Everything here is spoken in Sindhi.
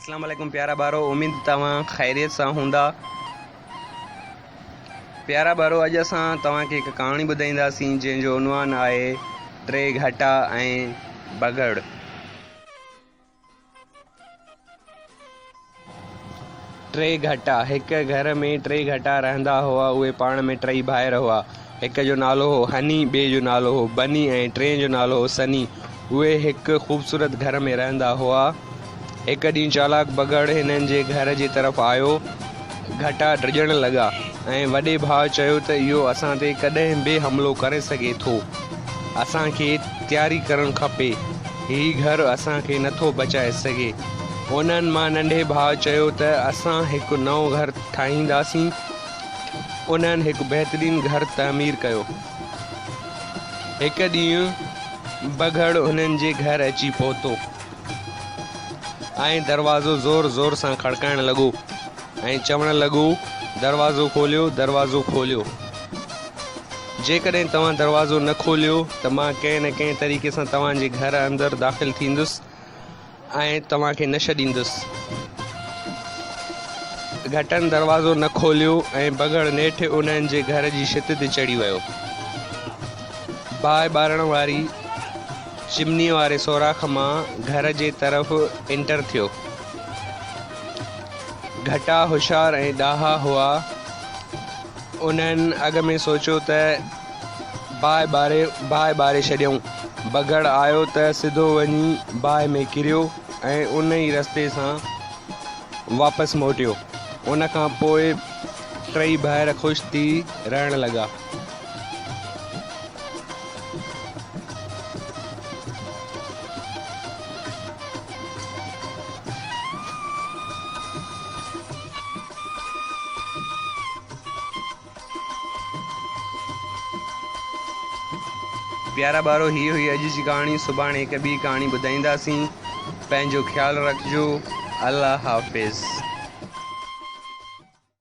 اسلام عليڪم پيارا ٻارو اميد توهان خيريت سان هوندا. پيارا ٻارو اڄ اسان توهان کي هڪ ڪهاڻي ٻڌائينداسين جنهن جو عنوان آهي ٽي گهٽا ۽ بگهڙ. ٽي گهٽا، هڪ گهر ۾ ٽي گهٽا رهندا هئا. اهي پاڻ ۾ ٽئي ڀائر هئا. هڪ جو نالو هو هني، ٻئي جو نالو هو بني ۽ ٽئين جو نالو هو سني. اهي هڪ خوبصورت گهر ۾ رهندا هئا. هڪ ڏينهن چالاڪ بگهڙ هنن جي گهر جي طرف آيو. گهٽا ڊڄڻ لڳا ۽ وڏي ڀاء چيو ته اهو اسان تي ڪڏهن به حملو ڪري سگهي ٿو. اسان کي تياري ڪرڻ کپي. هي گهر اسان کي نٿو بچائي سگهي. انهن مان ننڍي ڀاء چيو ته اسان هڪ نئون گهر ٺاهينداسين. انهن هڪ بهترين گهر تعمير ڪيو. هڪ ڏينهن بگهڙ انهن جي گهر اچي پهتو ۽ دروازو زور زور سان کڙڪائڻ لڳو ۽ چوڻ لڳو، دروازو کوليو، دروازو کوليو. جيڪڏهن توهان دروازو نه کوليو ته مان ڪنهن نه ڪنهن طريقي سان توهان جي گهر اندر داخل ٿيندس ۽ توهان کي نه ڇڏيندس. گهٽن دروازو نه کوليو ۽ بگهڙ نيٺ انهن جي گهر جي ڇت تي چڙهي ويو. باهه ٻارڻ واري چمنيء واري سوراخ مان گهر جي طرف انٽر ٿيو. گهٽا هوشيار ۽ ڏاها هئا. انهن اڳ ۾ سوچيو ته باهه ٻاري باهه ٻاري ڇڏيون. بگهڙ آيو ته سڌو وڃي باهه ۾ ڪريو ۽ ان ئي رستي سان واپس موٽيو. ان کان پوء ٽئي ڀائر خوش ٿي رهڻ لڳا. پيارا ٻارو هي هئي اڄ جي ڪهاڻي سڀاڻي هڪ ٻي ڪهاڻي ٻڌائينداسين پنهنجو خيال رکجو الله حافظ.